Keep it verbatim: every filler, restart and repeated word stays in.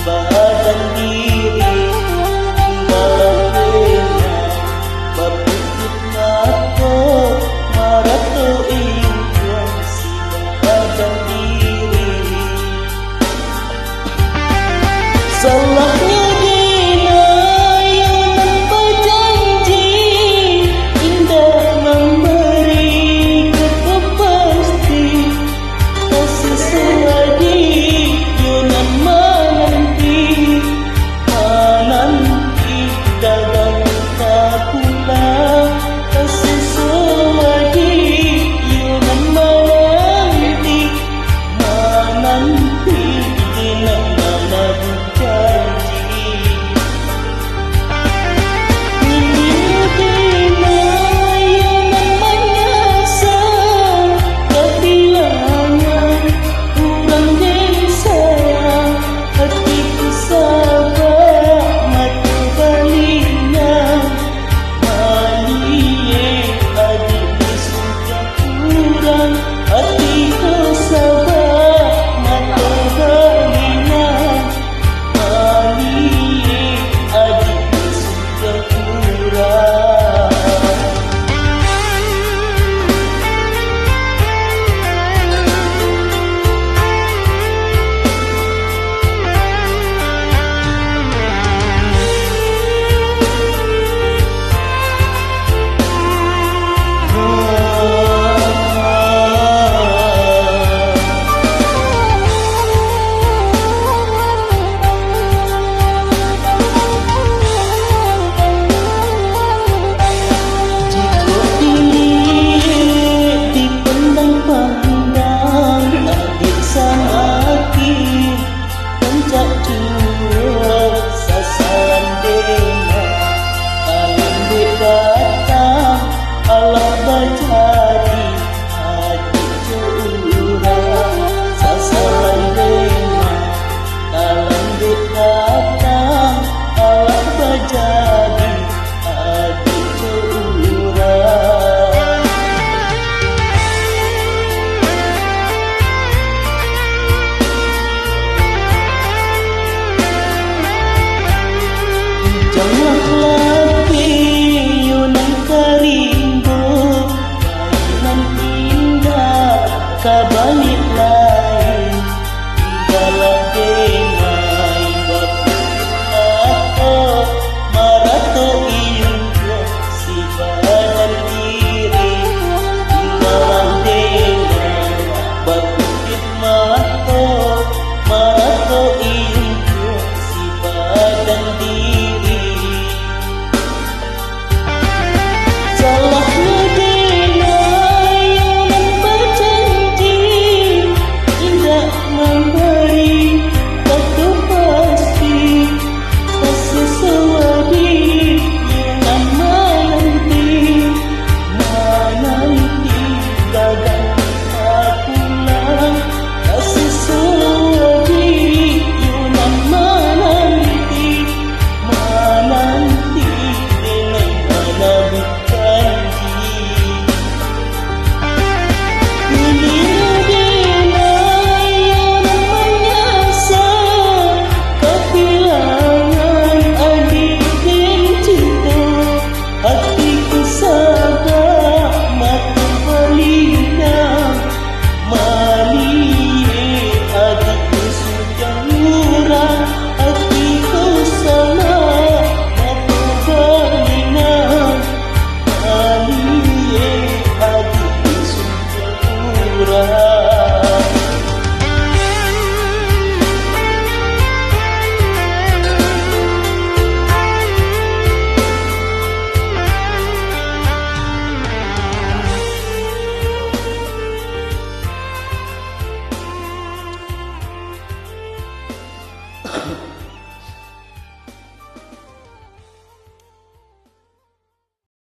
Badan diri, tinggalah denai, baputuih mato, marato injuang si badan diri. Salahnyo denai nan bajanji, indak mambari kato pasti. Tasuso adik yo nan mananti, mananti dagang ka pulang. Tasuso adik yo nan mananti, mananti nan manabuih janji. Baliak adik sudah kurang. Jikok diliek dipandang-pandang, adik samakin rancak juo sasalan denai. Talambek datang, alah bajadi adik jo urang. Sasalan denai, talambek datang, alah bajadi adik jo urang. Janlah lapeh yo nan ka rimbo, bainan indak ka